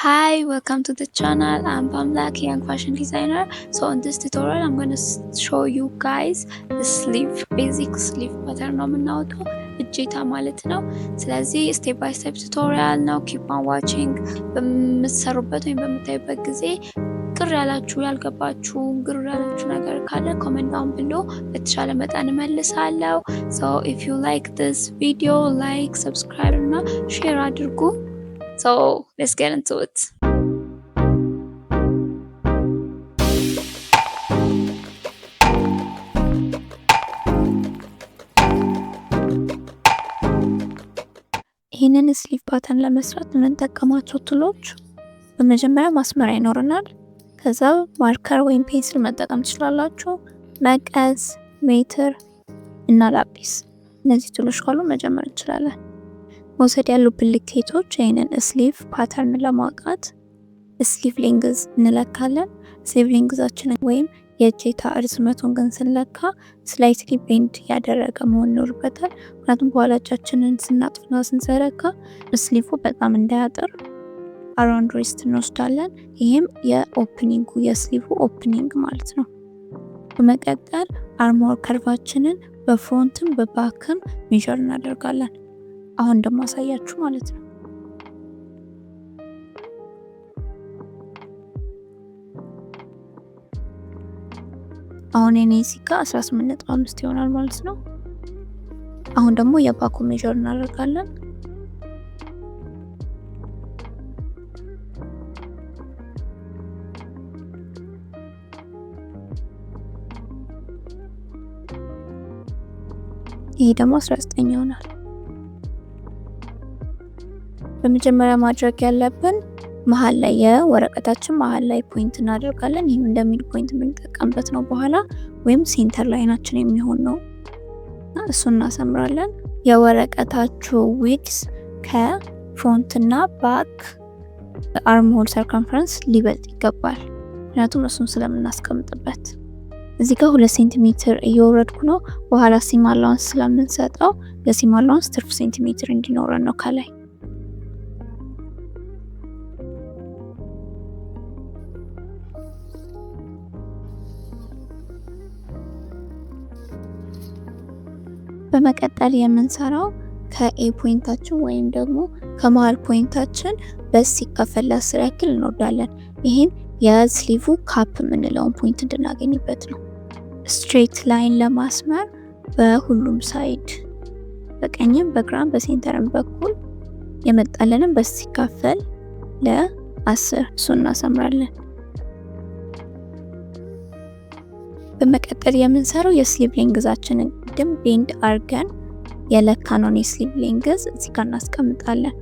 Hi, welcome to the channel. I'm Bamlak, young fashion designer. So in this tutorial, I'm gonna show you guys the sleeve, basic sleeve pattern ነው የምናወጣው፣ እጀታ ማለት ነው። ስለዚህ step by step tutorial ነው። Keep on watching። በምትሰሩበት ወይም በምታዩበት ጊዜ ቅር ያላችሁ፣ ያልገባችሁ፣ ግር ያላችሁ ነገር ካለ comment down below፣ በተሻለ መጠን እመልሳለሁ። So if you like this video, like፣ subscribe እና share አድርጉ። So let's get into it. ይህንን sleeve pattern ለመስራት የምንጠቀማቸው tool ኦች በመጀመሪያ ማስመሪያ ይኖረናል። ከዛ marker ወይም pencil መጠቀም ትችላላችሁ። መቀስ፣ ሜትር እና ላጲስ። እነዚህ tool ኦች ካሉ መጀመር እንችላለን። መውሰድ ያሉብን ልኬቶች ይህንን sleeve pattern ለማውጣት sleeve length እንለካለን። Sleeve length ኣችንን ወይም የእጀታ እርዝመቱን ግን ስንለካ slightly bend ያደረገ መሆን ይኖርበታል። ምክንያቱም በኋላ እጃችንን ስናጥፍና ስንዘረጋ sleeve በጣም እንዳያጥር around wrist እንወስዳለን። ይህም የ opening ኡ የ sleeve opening ማለት ነው። በመቀጠል አርሞር ከርቫችንን በፍሮንትም በባክም ሜዠር እናደርጋለን። አሁን እንደማሳያችሁ ማለት ነው። አሁን የኔ እዚህ ጋር 18.5 ይሆናል ማለት ነው። አሁን ደግሞ የ back ኡ measure እናደርጋለን። ይሄ ደግሞ 19 ይሆናል። በመጀመሪያ ማድረግ ያለብን መሀል ላይ፣ የወረቀታችን መሀል ላይ point እናደርጋለን። ይህም እንደ mid point የምንጠቀምበት ነው በኋላ ወይም center line ኣችን የሚሆን ነው። እሱን እናሰምራለን። የወረቀታችሁ width ከ front እና back armhole circumference ሊበልጥ ይገባል። ምክንያቱም እሱን ስለምናስቀምጥበት። እዚህ ጋር 2 ሴንቲሜትር እየወረድኩ ነው። በኋላ seam allowance ስለምንሰጠው ለ seam allowance ትርፍ ሴንቲሜትር እንዲኖረን ነው ከላይ። በመቀጠል የምንሰራው ከ A point ኣችን ወይም ደግሞ ከመሀል point ኣችን በስ ሲካፈል ለ10 ያክል እንወርዳለን። ይህም የ sleeve cup የምንለውን point እንድናገኝበት ነው። Straight line ለማስመር በሁሉም side፣ በቀኝም በግራም በ center ም በኩል የመጣልንም በስ ሲካፈል ለ10 እሱ እናሰምራለን። በመቀጠል የምንሰራው የ sleeve length ኣችንን ቅድም bend አርገን የለካነውን የ sleeve length እዚህ ጋር እናስቀምጣለን።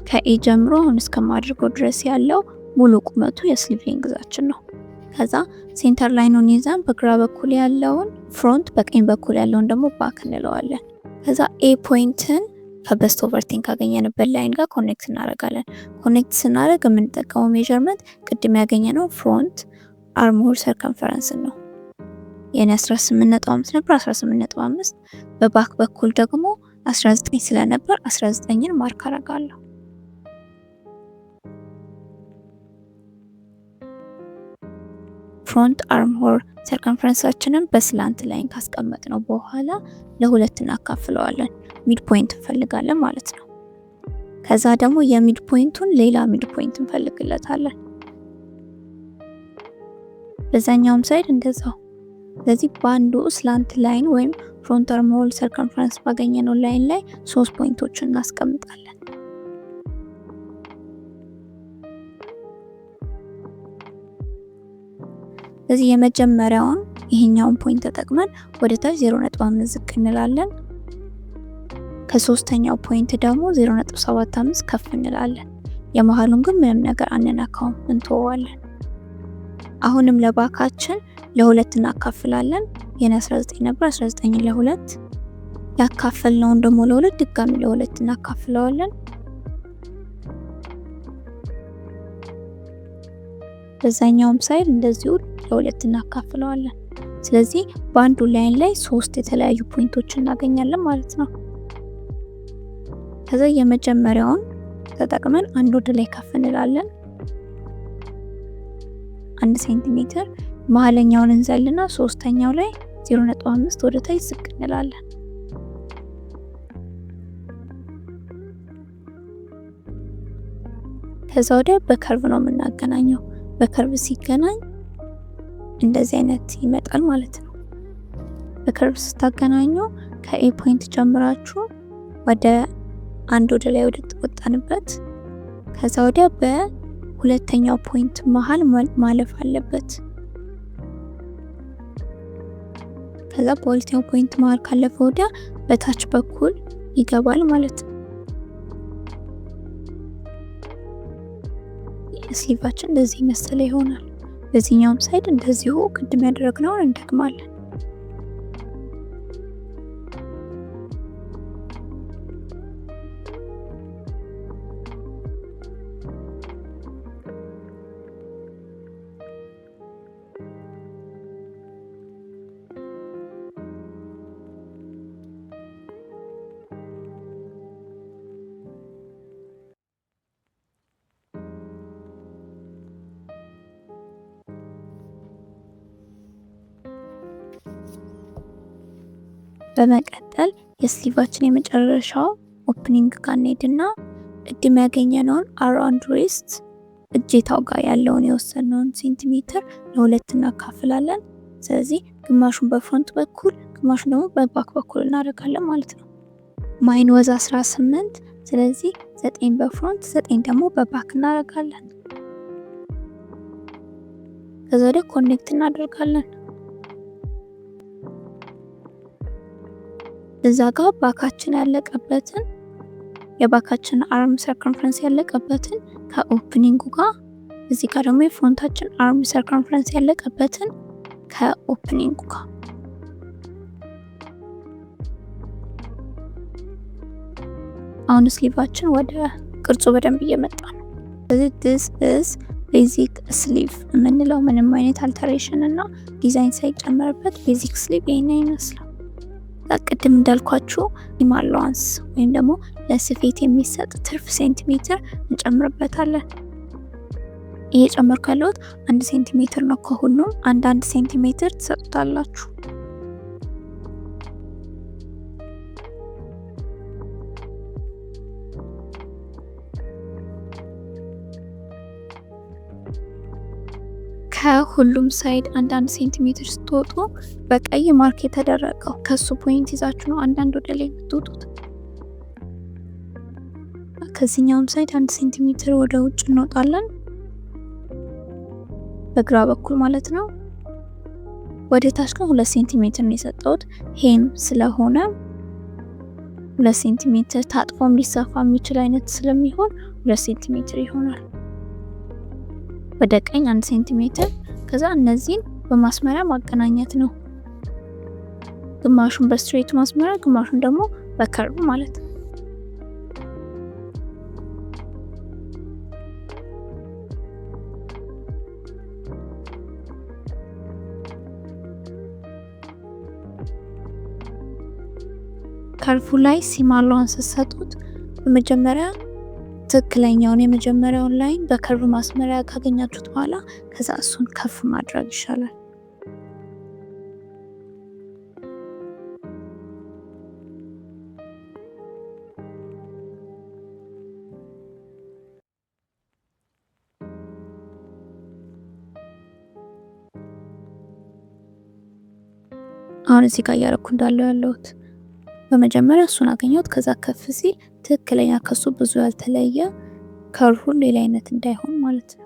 ከ A ጀምሮ አሁን እስከማድርገው ድረስ ያለው ሙሉ ቁመቱ የ sleeve length ኣችን ነው። ከዛ center line ኑን ይዘን በግራ በኩል ያለውን front፣ በቀኝ በኩል ያለውን ደግሞ back እንለዋለን። ከዛ A point ን ከ bust over 10 ካገኘንበት line ጋር connect እናደርጋለን። Connect ስናደርግ የምንጠቀመው measurement ቅድም ያገኘነው front armhole circumference ን ነው። የኔ 18.5 ነበር፣ 18.5፣ በ back በኩል ደግሞ 19 ስለነበር 19ን mark አደርጋለሁ። Front armhole circumference ኣችንን በ slant line ካስቀመጥነው በኋላ ለሁለት እናካፍለዋለን። Mid point እንፈልጋለን ማለት ነው። ከዛ ደግሞ የ mid point ኡን ሌላ mid point እንፈልግለታለን። በዛኛውም side እንደዛው። ስለዚህ በአንዱ slant line ወይም front armhole circumference ባገኘነው line ላይ ሶስት point ኦችን እናስቀምጣለን። ስለዚህ የመጀመሪያውን ይሄኛውን point ተጠቅመን ወደ ታች 0.5 ዝቅ እንላለን። ከሶስተኛው point ደግሞ 0.75 ከፍ እንላለን። የመሀሉን ግን ምንም ነገር አንነካውም፣ እንተወዋለን። አሁንም ለ back ኣችን ለሁለት እናካፍላለን። የኔ 19 ነበር፣ 19 ለሁለት ያካፈልነውን ደግሞ ለሁለት፣ ድጋሚ ለሁለት እናካፍለዋለን። በዛኛውም side እንደዚሁ ለሁለት እናካፍለዋለን። ስለዚህ በአንዱ line ላይ ሶስት የተለያዩ point ኦች እናገኛለን ማለት ነው። ከዛ የመጀመሪያውን ተጠቅመን አንድ ወደ ላይ ከፍ እንላለን። 1 ሴንቲሜትር መሀለኛውን እንዘልና ሶስተኛው ላይ 0.5 ወደ ታች ዝቅ እንላለን። ከዛ ወዲያ በ curve ነው የምናገናኘው። በ curve ሲገናኝ እንደዚህ አይነት ይመጣል ማለት ነው። በ curve ስታገናኙ ከ A point ጀምራችሁ ወደ አንድ ወደ ላይ ወደ ወጣንበት፣ ከዛ ወዲያ በሁለተኛው point መሀል ማለፍ አለበት። ከዛ በሁለተኛው point መሀል ካለፈ ወዲያ በታች በኩል ይገባል ማለት ነው። Sleeve ኣችን እንደዚህ መሰለ ይሆናል። በዚህኛውም side እንደዚሁ ቅድም ያደረግነውን እንደግማለን። በመቀጠል የ sleeve ኣችን የመጨረሻው opening ጋር እንሄድና ቅድም ያገኘነውን around wrist እጀታው ጋር ያለውን የወሰነውን ሴንቲሜትር ለሁለት እናካፍላለን። ስለዚህ ግማሹን በ front በኩል ግማሹን ደግሞ በ back በኩል እናደርጋለን ማለት ነው። Mine was 18፣ ስለዚህ 9 በ front 9 ደግሞ በ back እናደርጋለን። ከዛ ወዲያ connect እናደርጋለን። እዛ ጋር back ኣችን ያለቀበትን፣ የ back ኣችን arm circumference ያለቀበትን ከ opening ኡ ጋር፣ እዚህ ጋር ደግሞ የ front ኣችን arm circumference ያለቀበትን ከ opening ኡ ጋር። አሁን sleeve ኣችን ወደ ቅርጹ በደንብ እየመጣ ነው። ስለዚህ this is basic sleeve የምንለው፣ ምንም አይነት alteration እና ዲዛይን ሳይጨመርበት basic sleeve ይሄን ይመስላል። ቅድም እንዳልኳችሁ allowance ወይም ደግሞ ለስፌት የሚሰጥ ትርፍ ሴንቲሜትር እንጨምርበታለን። ይሄ ጨመርኩ ያለሁት 1 ሴንቲሜትር ነው። ከሁሉም አንዳንድ ሴንቲሜትር ትሰጡታላችሁ። ከሁሉም side አንዳንድ ሴንቲሜትር ስትወጡ በቀይ mark የተደረገው ከሱ point ይዛችሁ ነው አንዳንድ ወደ ላይ የምትወጡት። ከዚህኛውም side 1 ሴንቲሜትር ወደ ውጭ እንወጣለን፣ በግራ በኩል ማለት ነው። ወደ ታች ግን 2 ሴንቲሜትር ነው የሰጠሁት። Hem ስለሆነ 2 ሴንቲሜትር ታጥፎም ሊሰፋ የሚችል አይነት ስለሚሆን 2 ሴንቲሜትር ይሆናል። ወደ ቀኝ 1 ሴንቲሜትር። ከዛ እነዚህን በማስመሪያ ማገናኘት ነው። ግማሹን በ straight ማስመሪያ፣ ግማሹን ደግሞ በ curve ማለት ነው። Curve ኡ ላይ seam allowance ስትሰጡት በመጀመሪያ ትክክለኛውን የመጀመሪያውን line በ curve ማስመሪያ ካገኛችሁት በኋላ ከዛ እሱን ከፍ ማድረግ ይሻላል። አሁን እዚህ ጋር እያደረኩ እንዳለው ያለሁት በመጀመሪያ እሱን አገኘሁት። ከዛ ከፍ ሲል ትክክለኛ ከሱ ብዙ ያልተለየ curve ኡ ሌላ አይነት እንዳይሆን ማለት ነው።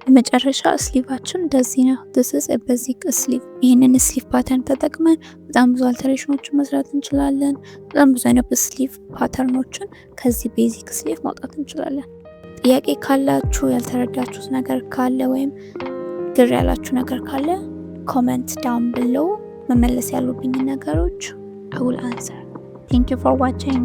የመጨረሻ sleeve ኣችን እንደዚህ ነው። This is basic sleeve። ይህንን sleeve pattern ተጠቅመን በጣም ብዙ alteration ኦችን መስራት እንችላለን። በጣም ብዙ አይነት sleeve pattern ኦችን ከዚህ basic sleeve ማውጣት እንችላለን። ጥያቄ ካላችሁ፣ ያልተረዳችሁት ነገር ካለ ወይም ግር ያላችሁ ነገር ካለ comment down below። መመለስ ያሉብኝ ነገሮች I will answer። Thank you for watching.